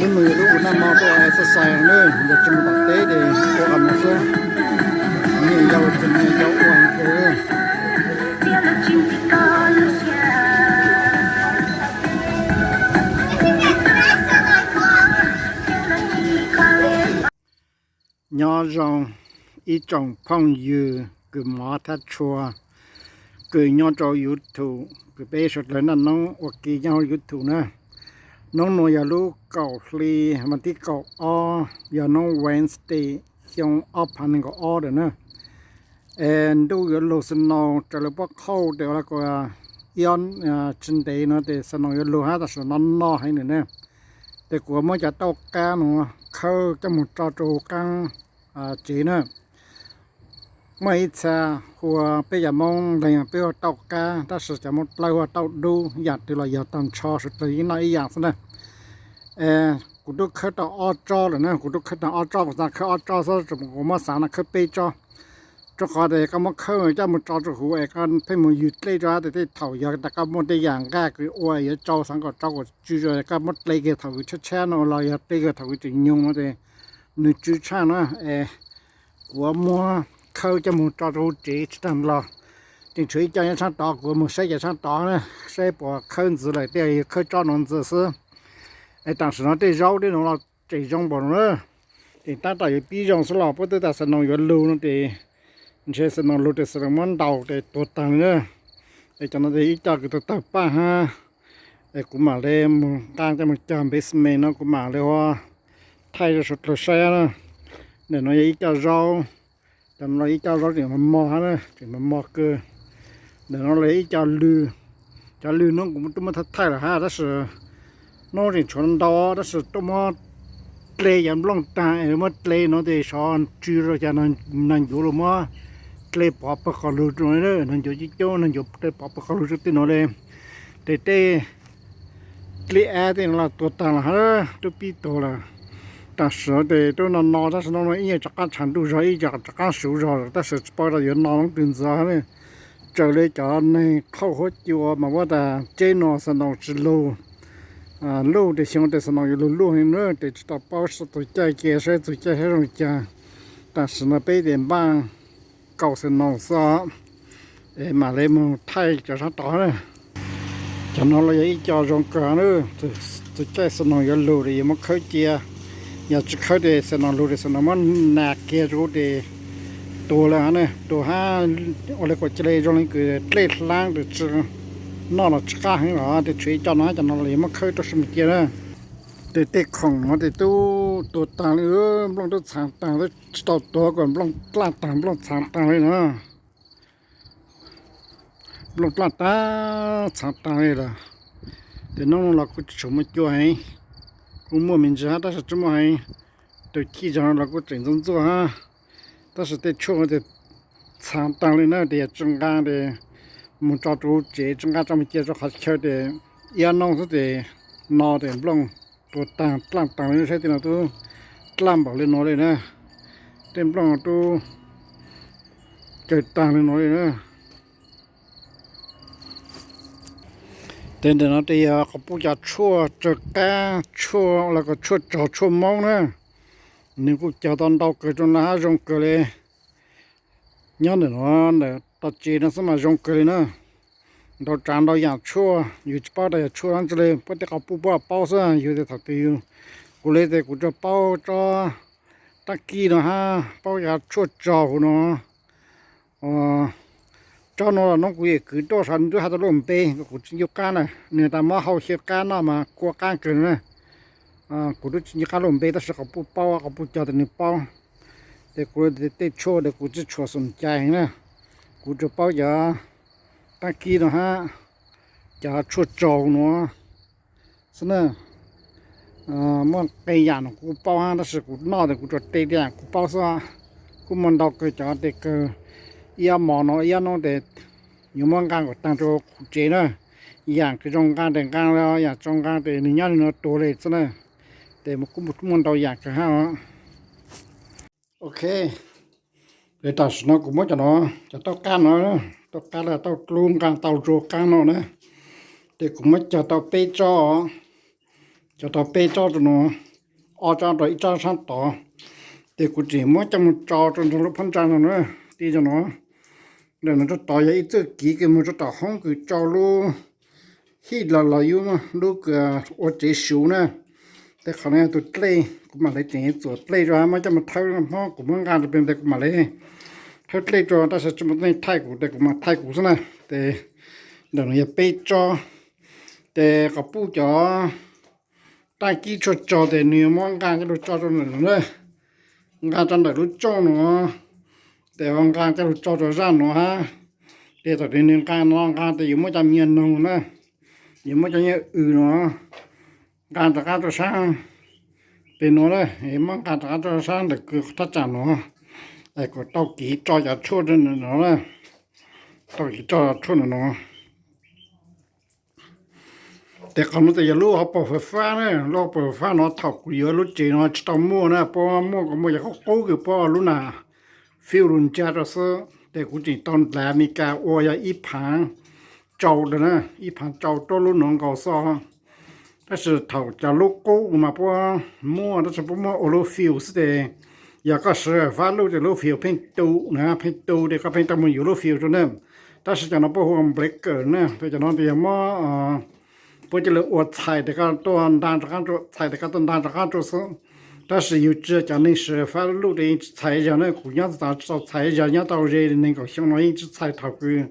Lub no yog lub ua naj mo tuaj exercise na, yog tsis mus tom teb ces ua qhov no xwb. Niam yau txom nyem yau ua heev kawg. Nyob zoo ib tsoom phooj ywg kws mov thab tshua, kws nyob rau YouTube, kws peb suav dlawg naj noob ua ke nyob hauv YouTube na. Hnub nuav yog lub kaum hli, vas thib kaum ob, yog hnub Wednesday, xyoo ob phav nees nkaum ob lawm na. Es ntuj yuav lug snow raws lawv pob qhauj tes ua la kuas ib ob tsis ntev no tes snow yuav lug hab, tam sim no no heev lawm na. Tes kuv muab cov tauj qaab no khawb coj mus tso rau huv qaab tsev na. Muaj ib txha hu ua peb cov Moob Leeg peb hu ua tauj qaab, tab sis cov Moob Dlawb hu ua tauj dub, yam twg los yog tag nrho suav dlawg yeej noj ib yam xwb na. Kuv twb khawb tau ob tsob lawm na, kuv twb khawb tau ob tsob, kuv xaav khawb ob tsob xwb, kuv muab xaav no khawb peb tsob. Rua qhov tes koj muab khawb coj mus tso rua huv es koj pheej mus yws dlej rua tes tej thaum yog tas koj muaj tej yam nqaj kws ua yuav tsau xaav kom tsau kom tsw rua koj muab dle kiag thaum kws tshab tshab no los yog dle kiag thaum kws tseem nyoog no tes nws tsw tshaj na. Es kuv muab khawb coj mus tso rau huv tsev tsis tag los tseem tshuav ib co nyob tshaab tod, kuv mus saib cov tshaab tod na, saib puas khawb ntxiv lawm, tej yog khawb tsob nuav ntxiv xwb. Es tam sim no tej zaub tej nuav los tseem zoo npaum no na, tseem tab tom yuav pib zoo xwb los puab twb tas snow yuav lug no tes, ntshe snow lug tes snow muab ntaus tes tuag taag li na. Es cov no tes ib co kws tawg tawg paj hab, es kuv mam li mus nqa coj mus cog basement no kuv mam li ua thaij rau suav dlawg saib na. Ntawm no yog ib co zaub, cov no ib co zaub tseem mos mos hab, tseem mos mos kawg. Ntawm no los yog ib co lwg, cov lwg no kuv twb muab thaij thaij lawm hab tab sis nub tseem tshuav ntau tab sis tuaj muab dle cov nplooj taag es muab dle no tes xyov tsw rua cas nag ncuav los muab dle pov pawg qhov lug rua, nag ncuav coob coob nag ncuav dle pov pawg qhov lug rua tej nuav li. Tes tej dlib ab tej no los tuag taag lawm hab, twb pib tuag lawm. Tam sim tes twb no no tab sis nub no ib nyuag rov qaab tshav ntuj zog ib nyuag rov qaab suv zog lawm tab sis tsis paub tas yuav no leej twg ntxiv. Raws li cov neeg qhauj huab cua mas puab tas teb no snow tsis lug, luj tes xyoo tes snow yuav lug luj heev na tes tsis tau paub txug caij ces saib txug caij saib zoo cas. Tam sim no peb tes npaj kaus snow xwb, es mam li mus thaij cov sab tod na. Cov no los yog ib co zoo kawg na, txug caij snow yuav lug tes yuav muab khawb cia. Yog tsis khawb tes snow lug tes snow muab nas kiag rau tes tuag lawm na, tuag hab ua li kuas cia li zoo li kws dlej hlaab tes tsi noj los tsis qab heev los tes tshuav ib co no, cov no los yuav muab khawb rau sab mus cia na. Tes tej khoom no tes tub tuag taag li, nplooj tub txhaav taag, tsis tau tuag kom nplooj dlaaj taag nplooj txhaav taag li no. Nplooj dlaaj taag txhaav taag li lawm. Tes nub no los kuj tsis tshua muaj cua heev, kuj muaj me ntsis hab tab sis tsis muaj heev. Tus chij zog no los kuj tseem ntxuaj ntxuaj hab, tab sis tej tshuaj tes txhaav taag li na tes yog tsi nqa tes mus tso rau tsev, tsi nqa tso mus cia rau qhov chaw tes ib ob noob xwb tes no tes nplooj tuag taag dlaaj taag li, saib tej no tub dlaaj npaum li no li na. Tej nplooj tub kawg taag li no li na. Tes ntawm no tes yog qhov pub cov tshuaj tsawg qab, tshuaj los kom tshuaj tsog tshuaj moob na. Nws kuj cog tau ntau kawg rau no hab zoo kawg li. Nyob ntawm no ntawm tog tsev no xwb mas zoo kawg li na. Ntau tsav ntau yam tshuaj, yus tsis paub tas yog tshuaj dlaab tsi li, puab tej qhov pub puab paub xwb, yus tes thaum twg yus, kuv li tes kuv tsuas paub tsob tab kib no hab, paub cov tshuaj tsog huv no. Tsob no los nub kuv yawm kwv tuaj saum nws twb has tau lub npe, kuv tsis ncu qab na, nws tas muab hau xyaw qab noj mas kua qab kawg na. Kuv twb tsis ncu qab lub npe tab sis qhov pub paub, qhov pub cog tes nws paub. Tes kuv tej tshuaj tes kuv tsi tshua xoom cai heev na. Kuv tsuas paub cov tab kib no hab, cov tshuaj tsog no xwb na. Muaj qee yam no kuv paub hab tab sis kuv noj tes kuv tsuas de tej yam kuv paub xwb. Kuj muaj ntau kawg cov tes kawg ib ob mov no ib ob noob tes yuav muab nqa kom taag rau kuv tsev na. Yam kws zoo nqaa tes nqaa le, yam tsis zoo nqaa tes nws nyob li no tuag li xwb na. Tes kuj muaj ntau yam kawg hab os. Ok, es tam sim no kuv muab cov no, cov tauj qaab no, tauj qaab los tauj dlub nqaa tau zoo qaab no na, tes kuv muab cog tau peb tsob, cog tau peb tsob rau no, ob tsob rau ib tsob saab tod, tes kuv tseem muab coj moog tso rau nraag lub phab ntsa no na, tij zoo no. Ntawm no rau tod yog ib txuj kev kws moog rau tom hoob kws tsau lub hij los los yub lub kws ua tsev suv na. Tes qhov no yog tug dlej, kuv mam le tseem txuam dlej rau hab muab coj moog thawb, hmob kuv muab nqaa rau peg tes kuv mam le thawb dlej rau, tab sis tsis muaj neeg thaij kuv tes kuv mam thaij kuv xwb na. Tes ntawm no yog peb tsob, tes qhov puj cov taab kib tshuaj tso tes nws muab nqaa coj lug tso rau ntawm no na, nqaa rau ntawm lub tsooj no, tes nqaa coj lug tso rau zaaj no hab. Tes thaum nws nqaa no nqaa tes yuav muab cov me nyuam noog na, yuav muab cov me nyuam w no nqaa rov qaab rau saab peg no na, muab nqaa rov qaab rau saab ntawm kws thaj tsam no, es kuas tau kev tso cov tshuaj no, tau kev tso tshuaj no no. Tes qhov no tes yog lub hauv paus fawm fab na, lub hauv paus fawm fab no thaum kuv yuav lub tsev no tsis tau muaj na, puab muaj kuv muaj yog qub qub kws puab lub nas fiuj lug ntsag rau xwb, tes kuv tseem tau ndlav Amelikas ua yog ib phaav tsau na, ib phaav tsau tuab lub nuav nkaus xwb. Tab sis thaum cov lub qub mas puab muaj, tab sis puab muaj ua lub fiuj xwb tes yog koj siv fab luj tes lub fiuj pheej tu na, pheej tu tes koj pheej tau moog yuav lub fiuj rua na. Tab sis cov no puab hu ua nplev kawm na, tes cov no tes yog muab puab cia li ua txhais tes koj tuaj ntaa rov qaab rua, txhais tes koj tuaj ntaa rov qaab rua xwb. Tab sis yug tsi cov neeg siv fab luj tes yeej tsis txhais zog na, kuv nyob tau tsis tau txhais zog, nyob tau ze neeg kaum xyoo no yeej tsis txhais, thaum kws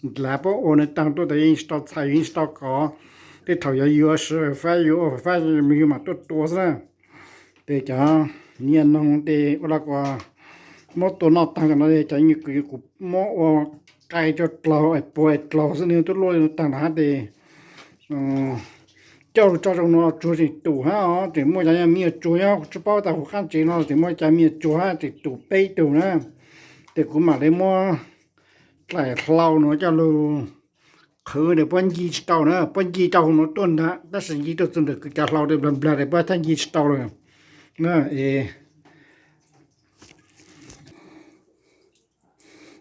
ndlav puab ua nwg taag tuaj tes yeej tsis tau txhais, yeej tsis tau kov. Tej thaum yog yug siv fab, yug ua fab, yug mam tuaj tua xwb na. Tes cov me nyuam noog tes ua los kuas muab tua noj taag cov no, cov nyuam kws kuv muab ua qai rua dlaug es puag dlaug xwb, nwg tuaj luaj taag no hab tes coj lug tso rau no tsuag tseem tum hab os, tseem muaj cov me nyuam tsuag nyob, kuv tsis paub tas huv qaab tsev no tseem muaj cov me nyuam tsuag hab tseem tum peb tug na. Tes kuv mam li muab dlaim hlau no coj lug qhwv tes puab nce tsis tau na, puab nce rau huv no tuaj ntaag, tab sis nce tuaj txug ntawm kws cov hlau tes nplag nplag tes puab thaaj nce tsis tau lawm na.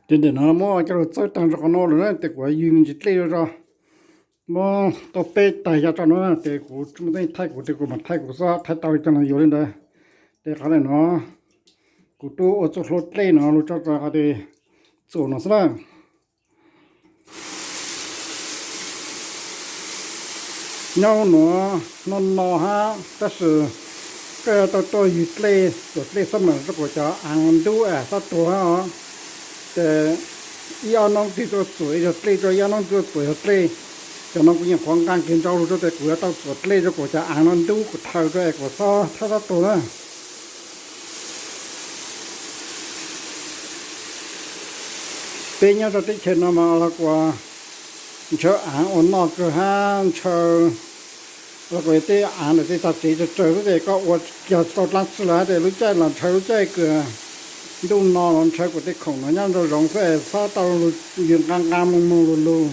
Tes ntawm no muab coj lug txawb taag rau qhov no lawm na, tes kuv yug me ntsis dlej rau, muab tau peb taig xya rau no, tes kuv tsis muaj teeb thaij kuv tes kuv mam thaij kuv xwb, thaij tau cov no yuav li ntawd. Tes qhov ntawm no kuv tub ua txuj hlua dlej no lug tso rau qhov tes txuam no xwb na. Nyob nuav no no hab, tab sis koj yuav tau tuaj yug dlej, txuam dlej xab maim rau kuas cov aav ntub es xob tuag hab os. Tes ib ob noob twg tuaj txuam ib zag dlej rau, ib ob noob twg tuaj txuam zag dlej. Cov no kuv nyuam qhuav nqaa kiag nrau lug rau tes kuv yuav tau txuam dlej rau kuas cov aav no ntub kuas thaws rau es kuas xob thab xob tuag na. Peb nyob rau teb chaws no mas los kuas ntshaw aav ua noj kawg hab ntshaw los kuas tej aav ntawm tej tag tsev tsawg tsawg xwb tes koj ua kiag tsis tau dlaab tsi lawm hab tes lub caij los ntshaw lub caij kws ntuj no los ntshaw kuas tej khoom no nyob nrau zoov xwb es xob tau yug nqaa nqaa moog moog lug lug.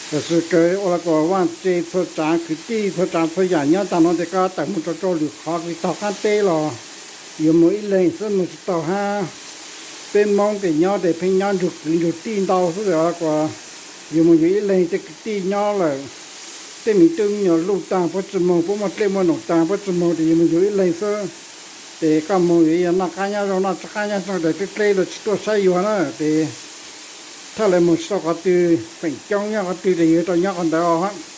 Tab sis kawg ua los kuas vaaj tse txhua tsaav kwv tij txhua tsaav txhua yaam nyob taag no tes koj tawm moog rau rau lwm qhov kws tog qaab teb los yuav moog ib leeg xwb moog tsis tau hab. Peb Moob tes nyob tes pheej nyob nrug kwv nrug tij ntau xwb tes los kuas yuav moog yuav ib leeg tej kwv tij nyob lawm. Tej miv tub me nyuam luj taag puab tsi moog, puab muaj dlej muaj noom taag puab tsi moog tes yuav moog yuav ib leeg xwb. Tes koj moog yuav yog noj qaab nyob zoo, noj tsi qaab nyob zoo tes tej dlej luag tsi tuaj saib yug na tes thaj le moog tsi tau qhov twg, feem coob nyob qhov twg tes yuav tau nyob qhov ntawd os.